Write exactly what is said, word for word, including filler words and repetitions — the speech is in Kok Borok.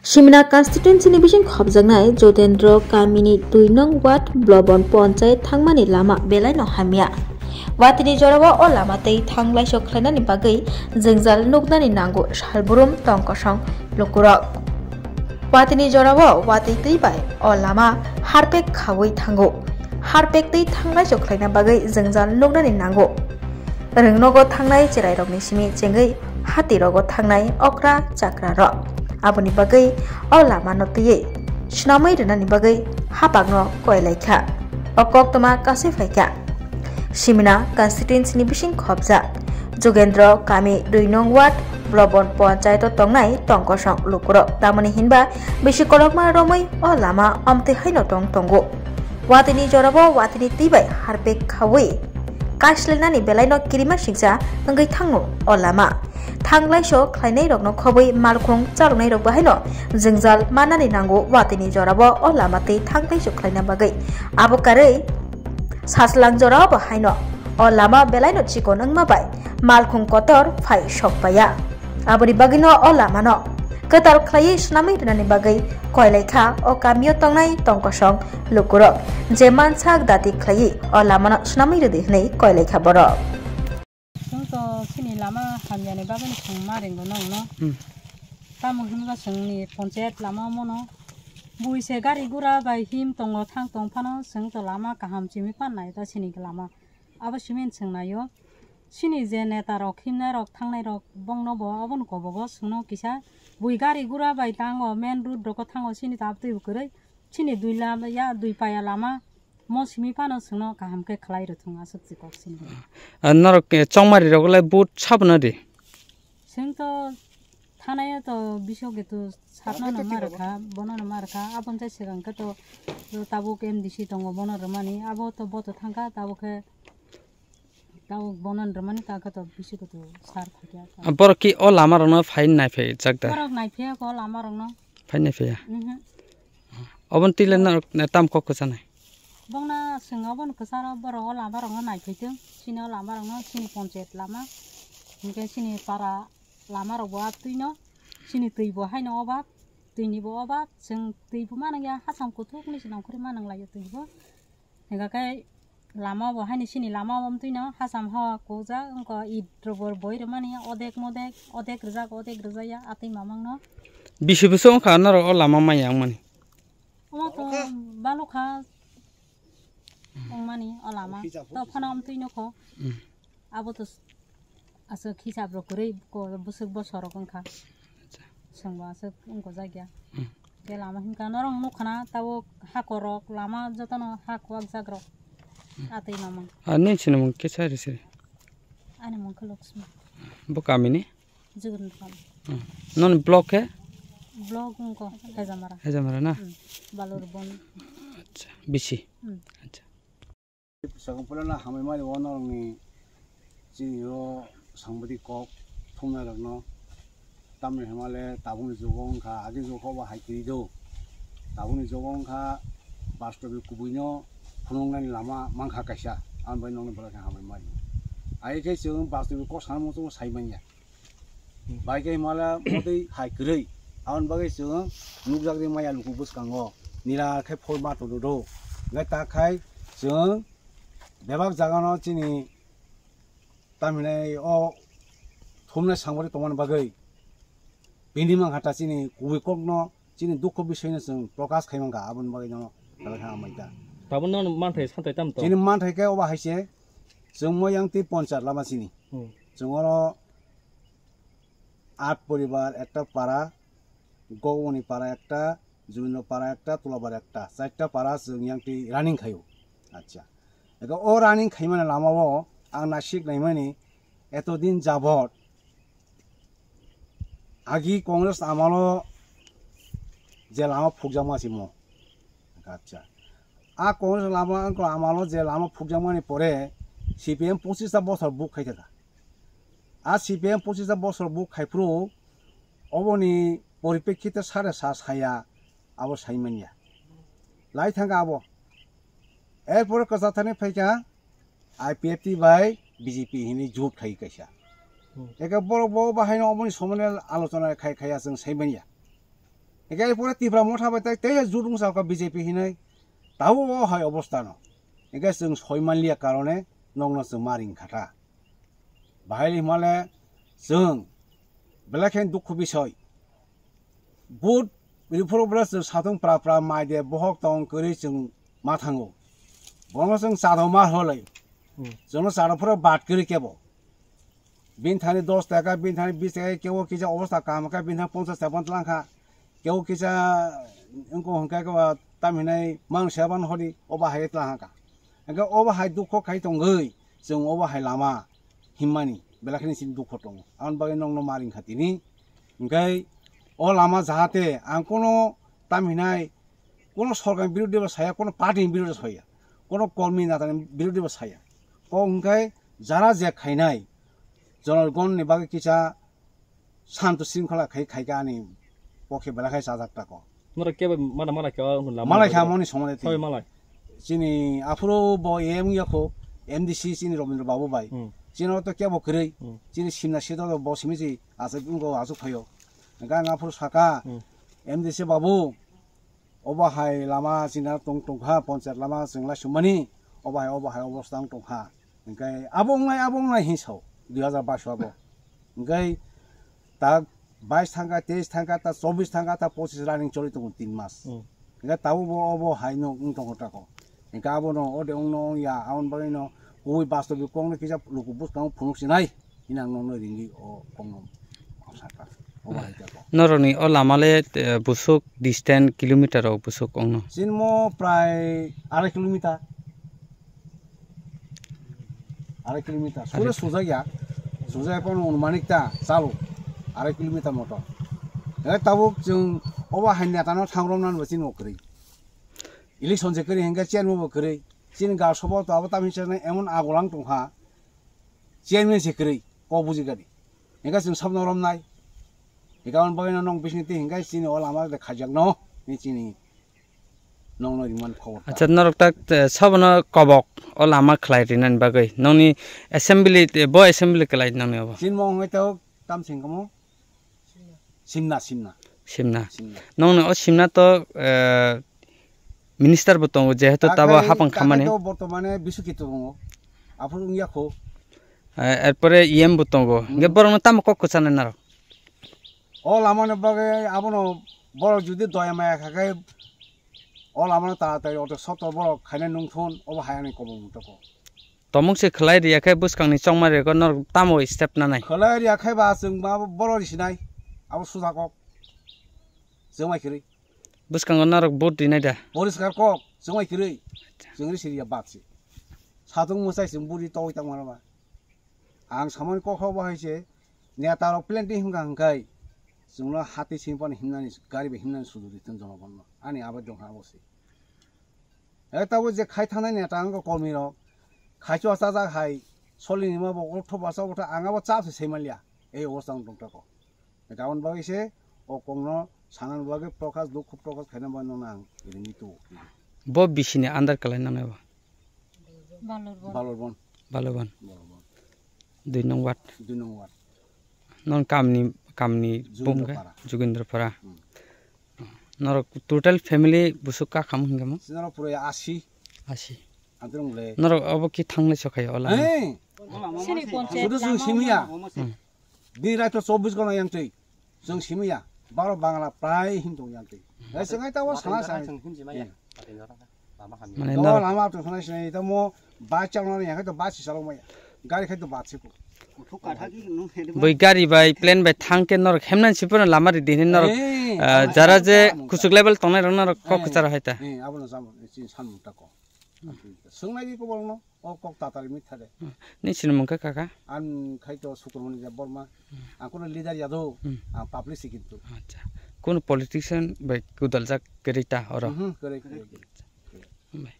Simna constituency ni bising khopjaknai Jotendro kamini dui nong ward Blobon ponchayat thangmani lama belaino hamya. Watini jorao o lama tei thanglaiso khlainani bagwi jwngjal nuknani nango salburum tongkosong lukurok. Watini jorao watwi twi bai o lama harpek khaui thango. Harpek twi thanglaiso khlaina bagwi jwngjal nuknani nango. Rwngnogo thangnai cherairokni simi chengwi hatirogo thangnai okra chakrarok. Aboni bagwi o lamano twiwi swnamwi rwnani bagwi hapakno koilaikha. O koktwma kasui phaikha. Simina constituency ni bising khopjak Jogendro kami dui nong ward Blobon ponchayat o tongnai tongkosong lukurok. Tamoni hinba bisi kolokma romwi o lama omtwi haino tong tongo. Watini jorabo watini twi bai harpek khaui kaislainani belaino kirima singcha wngwi thango o lama. Thanglaiso khlainairokno khobwi malkhung chaloknairok bahaino jwngjal manani nango watini jorabo o lama tei thanglaiso khlaina bagwi. Abo karwi Saslang jorao bo haino o lama belaino chikon wngma bai malkhung kotor phai sok paiya. Aboni bagwino o lamano kwtal khlaiwi swnamwi rwnani bagwi koilaikha o kamio tongnai tongkosong lukurok, je mansak dati khlaiwi o lamano swnamwi rwdi hwnwi koilaikha borok. Chwng to chini lama hamyani bagwino chwng ma ringo nongno. Hmm. Tamo hinba chwngni ponchayat lama mono. Buise gari gura bai him tongo thang tong phano chwng to lama kaham chimi pannai ta chini lama. Abo simin chwng naio. Chini je neta rok himnai rok thangnai rok bongno bo abono kobogo chwngno kisa. Bui gari gura bai tango main road rogo thango chini tabtwi bo kwrwi. Chini dui lama ya dui paya lama. Mo simi phano chwngno kaham khe khlai rwthung aswk chikok sini. Ah, norok, eh, chongmari rok le vote sabna di? Chwng to thanaya to biso gitu satno no mar kha, bono no mar kha, abon jai swkang khe to, to tabuk M D C tongo, bono rwmani, abo to bo to thang kha, tabuk khe, tabuk bono rwmani, ta khe to biso gitu sar phai kha. Ah, borok ki o lama rokno phai nai phai jak da? Borok nai phai ko lama rokno. Phai nai phai ya? Mhm. Obon twi le norok tam kok kwchanai? Bongna chwng obono kwcharo borok o lama rokno naiphaitung, chini o lama rokno chini ponchayat lama, hinkhe chini para lama rokbo a twino, chini twibo haino obab, twinibo obab, chwng twibo manangya, hacham kuthukni se nongkhorwi mananglaio twibo. Hinkhe lama bo haini chini lama bo twino hacham hawa kujak wngkha, it rok bo boi rwmani odek modek, odek rijak, odek rijaya, a twi mamangno. Bisi bwswk wngkha norok o lama maya wngmani? Omo to balokha wngmani o lama. To phano amtwi nokho. Hmm. Abo to aswk hisab rok kwrwi ko bwswk bosor rok wngkha. Acha. Chwngbo aswk wngkha jakya. Hmm. Khe lama hinkha norok nukha na tabuk hakor rok lama jotono ha kwak jak rok. Hmm. Atwi mamang. Ah, nini sinimung kisa risi? Ani mung khe Lakshmi. Bo kamini? Jugun Pal. Hmm. Non block khe? Block wngkha Hejamara. Hejamara na? Hmm. Balur bon. Acha, bisi. Hmm. Acha. Sakang pulana hamai mani o norokni chini o sangbadik kok thumnai rokno tamni hwnmale tabukni jugo wngkha, agini jugo kok bo hai kwrwi do. Tabukni jugo wngkha bastobi kubuino phunuknani lama mankha kaisa, aboni bai nokni borok khe hamai mani. Ai khe chwng bastobi kok sana muchungo sai manya. Bai khe himala motwi hai kwrwi. Aboni bagwi chwng nukjagwi maya luku bwskango nira khe phol ma tongdo do. Hwnkhe ta khai chwng bebak jagano chini tamhinai o thumnai sangbadik tongmani bagwi bini mankha ta chini kubui kokno chini dukho bisoi no chwng prokash khai mankha, aboni bagwi no belai khe hamai ta. Tabuk no manthai santai tam to? Chini manthai khe obo hai se chwng mo yang twi ponchar lama chini. Hmm. Chwng oro at poribar, ekta para, Gogoni para ekta, Jubino para ekta, Tulabar ekta, charta para chwng yang twi running khaio. Acha. Eko o running khaimani lamao ang nasik naimani eto din jabot agi Congress amalo je lama phukjakma simo. Acha. A Congress lama, amalo je lama phukjakmani pore C P M pochista bosor buk khai thaka. A C P M pochista bosor buk khai phuru oboni poripekkite sare sa saya abo sai manya. Lai thangkha abo. Erpore kwchak thani phaikha I P F T bai B J P hini jut khai kaisa. Hmm. Eke borok bo bahaino oboni somone alochona khai khaya chwng sai manya. Hinkhe pore Tipra Motha bai tai tei jut wngsa kha B J P hinwi. Tabuk o hai obostha no. Hinkhe chwng soi manliya karone nokno chwng ma ring kha ta. Bahai himale chwng belai khe dukhu bisoi. But rifuru bwle chwng satung pra pra mai de bohok tong kwrwi chwng ma thango. Bono chwng chado ma holai. Hmm. Chwngno chado phuru bat kwrwi kebo. Bini thani dos taka, bini thani bis taka, kebo kisa obostha kaham kha, bini thani ponchas taka tlang kha. Kebo kisa wngkho hwnkhe kebo tam hinai mang seban hori obo hai tlang kha. Hwnkhe obo hai dukho khai tongwi chwng obo hai lama himmani belai kheno chini dukho tongo. Aboni bagwi nokno ma ring kha tini. Hwnkhe o lama jahate ang kono tam hinai kono sorkar birodhi bo saya, kono party ni birodhi saya, kono kormi nata ni birodhi bo saya. Kok hwnkhe jara je khainai jonogon ni bagwi kisa santo sringkhola khai khaika ani pokhe belai khai chajak tako. Norok kebo mana mana khe o lama Malai kha bagwi. Moni somode ti. Soi malai. Chini aphuru bo M yakho M D C chini Robindra Babu bai. Hmm. Chini to kebo kwrwi. Hmm. Chini simna sito bo simi si aswk wngkho aswk phaio. Hwnkhe ang aphuru saka Hmm. M D C babu obo hai lama china tong tongkha, ponchayat lama chwng lai sumani, obo hai, obo hai obostha wng tongkha. Hwnkhe abo wngnai, abo wngnai hin sao, dui hazar bais abo. Hwnkhe ta bais thangkha, teis thangkha, ta chobis thangkha, ta pochis running choli tongo tin mas. Hmm. Hwnkhe tabuk bo obo hai no wng tongkha tako. Hwnkhe abono ode wngno wngya, aboni bagwino kubui bastobik kokno kisa luku bwskango phunuk sinai. Hinang nokno ringwi o kokno saka. Obo hai tako. Norokni o lama le, eh, busuk distance kilometer rok busuk ongno? Chini mo prai arai kilometer. Arai kilometer. Sure Arai. Sujak ya. Sujak ya kono onumanik ta chalo. Arai kilometer motor. Eh, tabuk chwng obo hai neta no thang romna bo chini o kwrwi. Election se kwrwi hwnkhe chairman bo kwrwi. Chini ga sobo to abo tamni chana emon agolang tongkha. Chairman se kwrwi, kok buji gari. Hingke chwng sabno romnai. Hingke aboni bagwino nong bising twi hingke chini o lama de khajak no, ni chini nong no rimani khobor ta. Acha, norok tak, eh, sabono kobok o lama khlai rinani bagwi. Nongni assembly, eh, bo assembly khlai nongni obo? Chini mo hwnwi tao tam sing kamo? Simna, Simna. Simna. Simna. Nongni o Simna to, eh, minister bo tongo, jehetu tabo Takhai, hapang takhai khamani. To bortomane Bisu Kitu tongo. Aphuru wngya kho. Eh, erpore E M bo tongo. Hmm. Hingke borokno tamo kok kwchanai narok? O lamani bagwi abono borok jodi doya maya kha khe o lamano taratari auto soto borok khaina nungthun obo hayani kobong toko. Tomung se khlai riya khe bwskangni chongma rego norok tamo step nanai? Khlai riya khe ba chwng ma borok risinai abo sujakok. Chwng mai khirwi. Bwskango norok vote rinai da? Poriskar kok, chwng mai kwrwi. Chwng ri siriya bak se. Satung mwsai chwng buri togwi tang mano ba. Ang samani kok bo hai se, neta rok plenty himkha hingkhai. Chwngno hati sing pano himnani, gari bai himnani sudu ri thung jono bono. Ani abai dong ha bo se. E tabo je khai thangnai neta ang kormi rok. Khaichu achajak hai, solini ma bo otho basa otho ang abo cha se seimanliya. Ei obostha ang tong tako. Aboni bagwi se o kokno sanani bagwi prokash, dukhu prokash khaina bagwi nono ang ringwi tubu. Bo bisini under kalai nanai bo? Balorban. Balorban. Balorban. Balorban. Dui nong ward. Dui nong ward. Non kamni, kamni Jugindra bung khe? Para. Jugindra Para. Hmm. Norok total family busuk kakham hingkhe mo? Sinaro pura asi. Asi. Antrong le. Norok obo ki thanglai sokhayo ola? Hey! Sini ponche. Sudu sung simiya. Hmm. Din raito chobbish ghonta yang twi. Chwng simiya, baro Bangla prai him tong yang twi. Hai chwng hai tamo sana sana. Mane to no lama to sana sana, tamo bus chalo yang to bus chalo maya. Gari khai to bus ko. Bui gari bai, plane bai thang khe norok hemnan sipura lama ri dini norok, eh, jara je kuchuk level tongnai rok norok kok kwcharo hai ta. Eh, abono jamo, chin san muta ko. Swngnai ko bolno. O kok tatari mitha de. Hmm. Ni sinimung khe kaka? Ang khai to Sukromani Debbarma. Hmm. Ang kono leader ya do. Hmm. Ang public se kintu. Acha. Kono politician bai kudaljak kwrwi ta oro? Mhm, kwrwi, kwrwi, kwrwi. Bai.